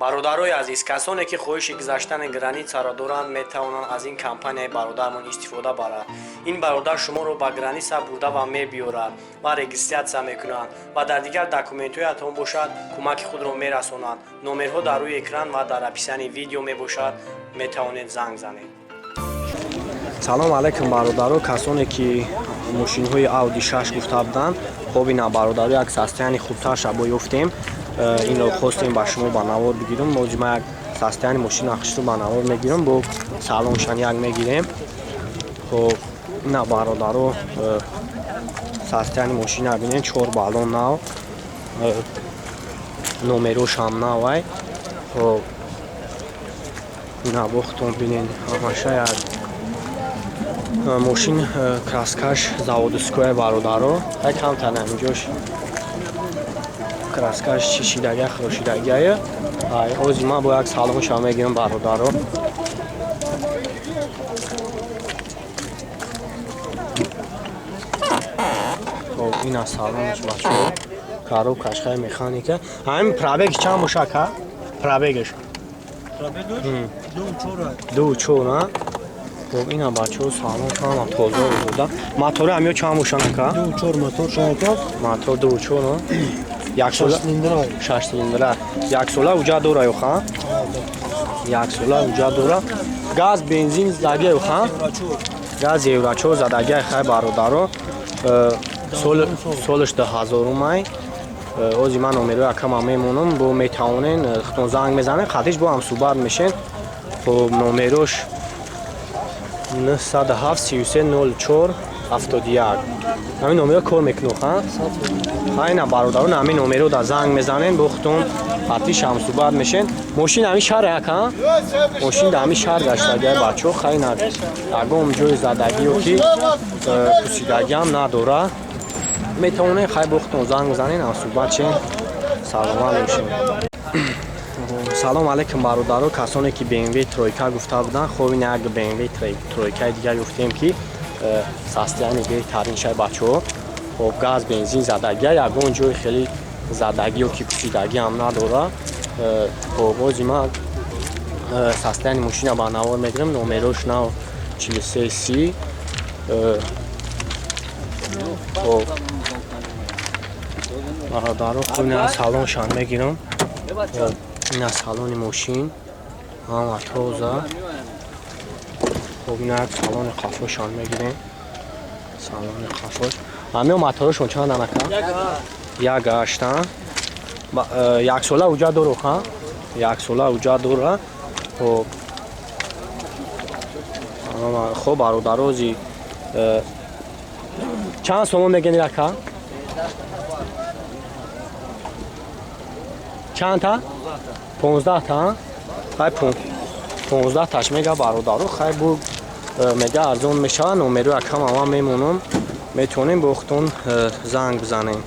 Бародарои азиз, касоне ки хоҳиши гузаштани границаро доранд, метавонанд аз ин компанияи бародармон истифода баранд. Ин бародар шуморо ба граница бурда ва мебиёрад ва регистрация мекунад ва дар дигар документҳоятон бошад, кӯмаки худро мерасонад. Номерҳо дар рӯи экран ва дар описании видео мебошад, метавонед занг занед. Салом алайкум, бародаро, касоне ки мошинҳои Ауди 6 гуфта буданд. Хоб, ина, бародаро, як состояние хубтар шабо ёфтем. Инро хостем ба шумо ба навор бигирам. Мози ма як состояние мошина хушрӯ ба навор мегирам, бо салоншан як мегирем. Хоб, ина, бародаро, состояние мошина бинед, чор баллон нав, номерошам навай. Хоб, ина, бохтон бинед, ҳамаша як мошин, краскаш заводское, бародаро. Як камтар намиҷош краскаш чишидагия, хӯшидагия. Ай, ози ман бо як салонша мегирам, бародаро. Хоб, ина салонаш, бачаҳо, коробкаш хай механика. Ҳамин пробег чанд боша, ака, пробегаш? 2,4, а? Хоб, ина, бачаҳо, салон ҳама тоза буда. Мотори ҳамё чанд бошан, ака? 2,4 мотор шака. Мотор 2,4, яксола, шаш цилиндра, яксола уҷа дора ёха, яксола уҷа дора. Газ, бензин задагия ёха, газ евро 4 задагия. Хай, бародаро, солаш 2000-умай. Ози ман номерои акама мемонам, бо метавонен худтон занг мезанен, қатиш бо ҳам суҳбат мешен. Хоб, номерош 907 33 04 71. Ҳамин номеро кор мекунӣ, ха? Хайна, бародарон, ҳамин номеро да занг мезанен, бо худтон қатиш ҳам суҳбат мешен. Мошин ҳамин шаҳр яка, мошин да ҳамин шаҳр гаштагия, бачаҳо. Хайна, ягон ҷои задагиё ки пусидагиам надора. Метавонен, хай, бо худтон занг бизанен, ҳам суҳбат шен. Саломат бошед. Салом алейкум, бародаро, касоне ки BMW тройка гуфта буданд. Хоб, ин як BMW тройкаи дигар ёфтем, ки состояние беҳтарин шай, бачаҳо. Хоб, газ, бензин задагия, ягон ҷои хеле задагиё ки пусидагиам надора. Хоб, ози ман состояние мошина ба навор мегирам. Номерош нав 43 си. Хоб, бародаро, хоб, ина салоншан мегирам. Ина салони мошин ҳама тоза. Хоб, ина як салони қафошон мегирем. Салони қафош ҳамиё моторошон чанд анака? 1,8. Яксола уҷа дору, ха, яксола уҷа дора. Хоб, хоб, бародарози, чанд сомон мегени, ака? Чанд та? 15 та. Хай, 15 таш мега, бародаро. Хай, бу мега арзон мешавад. Номеро якам ама мемонам, метавонем бо худтон занг бизанем.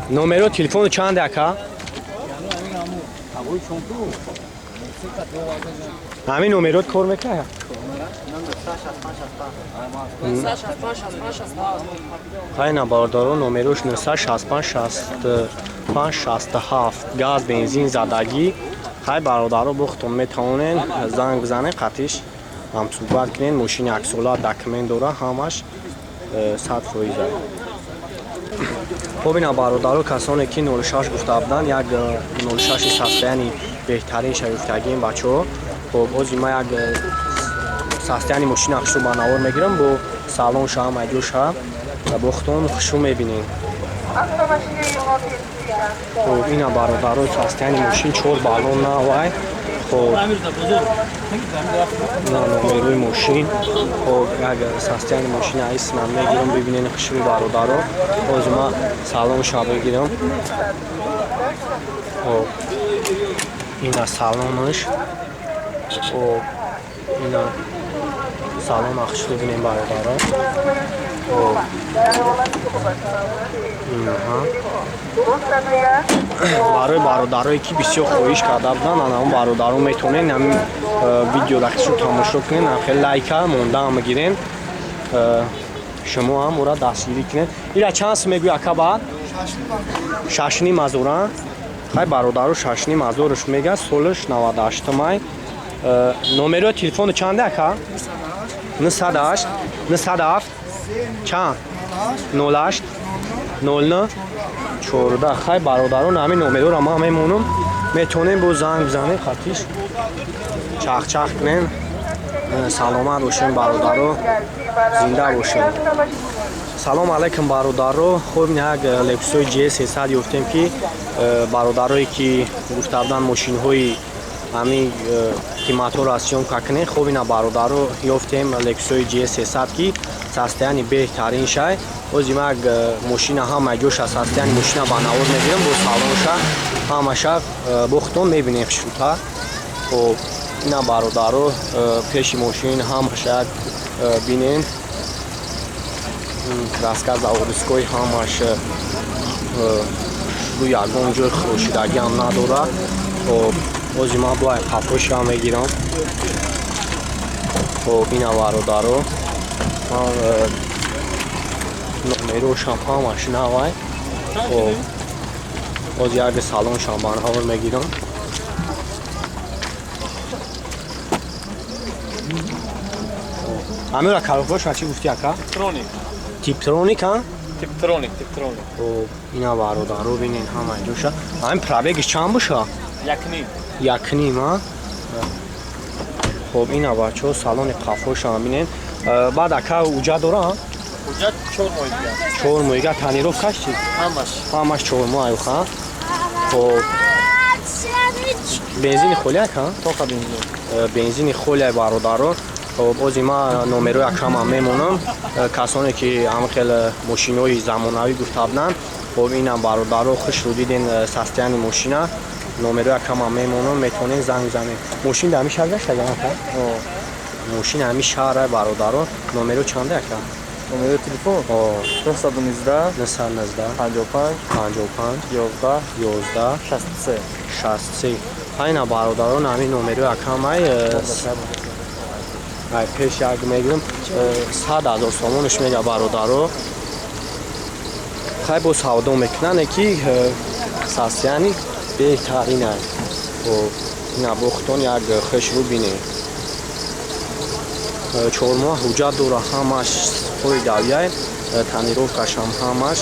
Номеро телефону чанд, ака? Ҳамин номерот кор мекунад? Хайна, бародаро, номерош 965 65 67, газ, бензин задагӣ. Хай, бародаро, бохтон метавонен занг бизанен, қатиш ҳамсӯҳбат кунен. Мошини яксола, документ дора, ҳамаш 100%. Хоб, ина, бародаро, касоне ки 06 гуфта буданд, як 06 состояние беҳтарин шаюфтагием, бачаҳо. Хоб, ози ма як состояние мошина хушрӯ ба навор мегирам, бо салонша, ҳама ҷоша бохтон хушрӯ мебинем. Хоб, ина, бародаро, состояние мошин, чор баллон навай. Хоб, ина номерои мошин. Хоб, як состояние мошина исмам мегирам, бибинен хушрӯи, бародаро. Ҳозир ма салонша бигирам. Хоб, ина салонаш. Хоб, ина салона хушрӯ бинем, бародаро. Хоб, инаҳа барои бародарое ки бисёр хоҳиш карда буданд, ана он бародаро метавонед ҳамин видеоро хушрӯ тамошо кунед, хеле лайка мондаам гирен, шумо ҳам ӯра дастгирӣ кунед. Ира чанд сум мегӯй, ака? Баъд 6,5 ҳазора. Хай бародару 6,5 ҳазорш мега, солш 98 май. Номерои телефону чанде ака? 908 907 чанд 08 09 14. Хай бародарон, ҳамин номерора ман мемонам, метавонем бо занг бизанем, хатиш чахчах кунем. Саломат бошем бародаро, зинда бошем. Салом алайкум бародаро. Хуб, як Лексусои GS 300 ёфтем, ки бародарое ки гуфта буданд мошинҳои ҳамин қиматҳоро аз съёмка кунем. Хуб, ина бародаро ёфтем Лексусои GS 300, ки состояние беҳтарин шай. Ози ма як мошина ҳама ҷоша состояние мошина ба навор мегирам, бо салонша ҳамаша бо худтон мебинем хушрута. Хуб, ина бародаро, пеши мошин ҳамаша як бинем. Краска заводской, ҳамаш рӯ ягон ҷой хӯшидагиам надорад. Хоб, ози ман бояд қафошам мегирам. Хоб, ина бародаро, ман номерошам ҳамаш навай. Хоб, ози як салоншам банавор мегирам. Амира, коробкаша чӣ гуфти, ака? Типтроник. Типтроник, а? Типтроник, типтроник. Хоб, ина бародаро, бинен ҳама ҷоша. Ҳамин пробегиш чанд боша? 1,5. 1,5, а? Хоб, ина бачаҳо, салони қафошам бинен. Баъд ака, уҷа дора? Ҳуҷҷат 4 моҳи дигар. 4 моҳига. Тонировкаш чи? Ҳамаш. Ҳамаш 4 моҳ аюха. Хоб, бензини холи ака? Тоқа бензин. Бензини холия бародаро. Хоб, ози ман номерои акамам мемонам, касоне ки ҳама хел мошинои замонавӣ гуфта буданд. Хоб, инам бародаро, хушрӯ диден состояние мошина. Номерои акамам мемонам, метавонед занг бизанед. Мошин дар ҳамин шаҳр гаштага ака? Мошин ҳамин шаҳра бародаро. Номеро чанде ака? Номерои телефон? 919 919 55 55 11 11 63. 63. Хайна бародарон, ҳамин номерои акамай. Ай пеш як мегирам, 100 000 сомонш мега бародаро. Хай, бо савдо мекунане, ки состояние беҳтарин аст. Хоб, ина бохтон як хушрӯ бинед. 4 моҳ ҳуҷҷат дора, ҳамаш хои давияй, тонировкашам ҳамаш.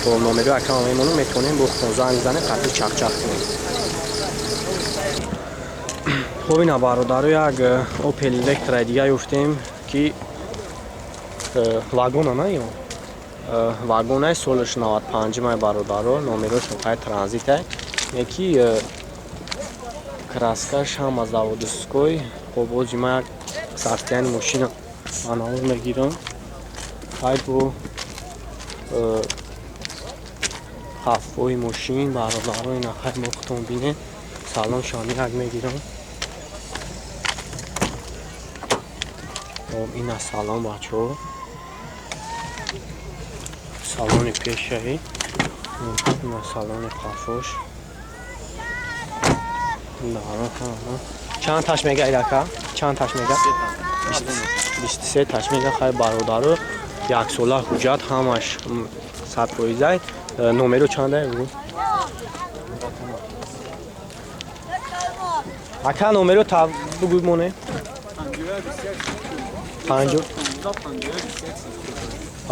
Бо номерои акама мемонам, метавонем бо худтон занг бизанем, қатъи чахчах кунем. Хоб, ина бародаро, як Опел Вектраи дига ёфтем, ки вагона на ё вагонай, солаш 95 май бародаро, номерош хай транзитай, яки краскаш ҳама заводской. Хоб, ози ма як состояние мошина аналог мегирам. Хай, бо қафои мошин бародаро, ина хай мо худтон бинед. Салон шами як мегирам. Хоб, ина салон бачаҳо, салони пешаи, ина салони қафош. Чанд таш мега ирака? Чанд таш мега? 23 таш мега. Хай бародаро, яксола ҳуҷҷат, ҳамаш 100%-ай. Номеро чанда ака? Номеро та бугӯй моне. 51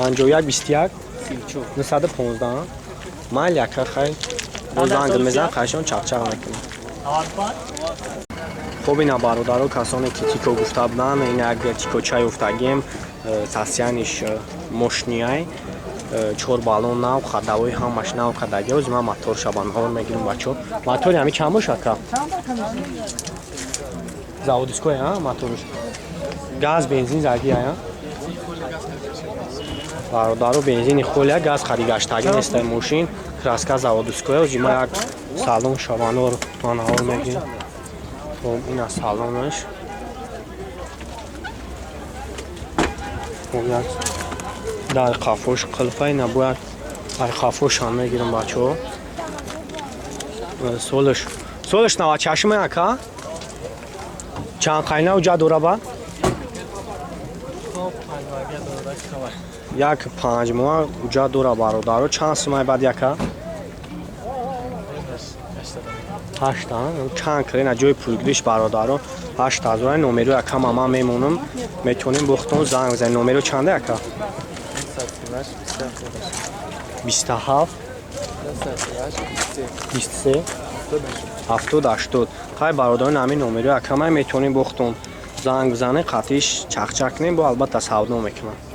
21 915. Майли ака, хай бо занг мезан, қайшон чақчақ мекунем. Хоб, ина бародаро, касоне ки тико гуфта буданд, ин як тикоча ёфтагем, состояниеш мошнияй, чор баллон нав, ходовой ҳамаш нав кадаги. Ози ман мотор шабанҳоро мегирам бачо. Мотори ҳами чанд бошад ка? Заводской а моторш газ бензин заги ая бародаро, бензини холия, газ харигаштагӣ нестай. Мошин краска заводской. Ози ма як салон шабанор манаҳор мегирам. Хоб, ина салонаш. Хоб, як дар қафош қилфа, ина бояд ай қафошам мегирам бачаҳо. Солаш 96 ака? Чанд қайна уҷа дора ба? Як 5 моҳ уҷа дора бародаро. Чанд сумай баъд яка? Ҳашта чанд кирена ҷои пулгириш, бародаро, 8000. Номеро якама ман мемонам, метавонем бохтон занг бизанем. Номеро чанда, яка? 938 27 27 938 23 23 70 80. 70 80. Хай, бародарон, ҳамин номеро якама метавонем бохтон занг бизанем, қатиш чақчақ кунем, бо албатта савдо мекунам.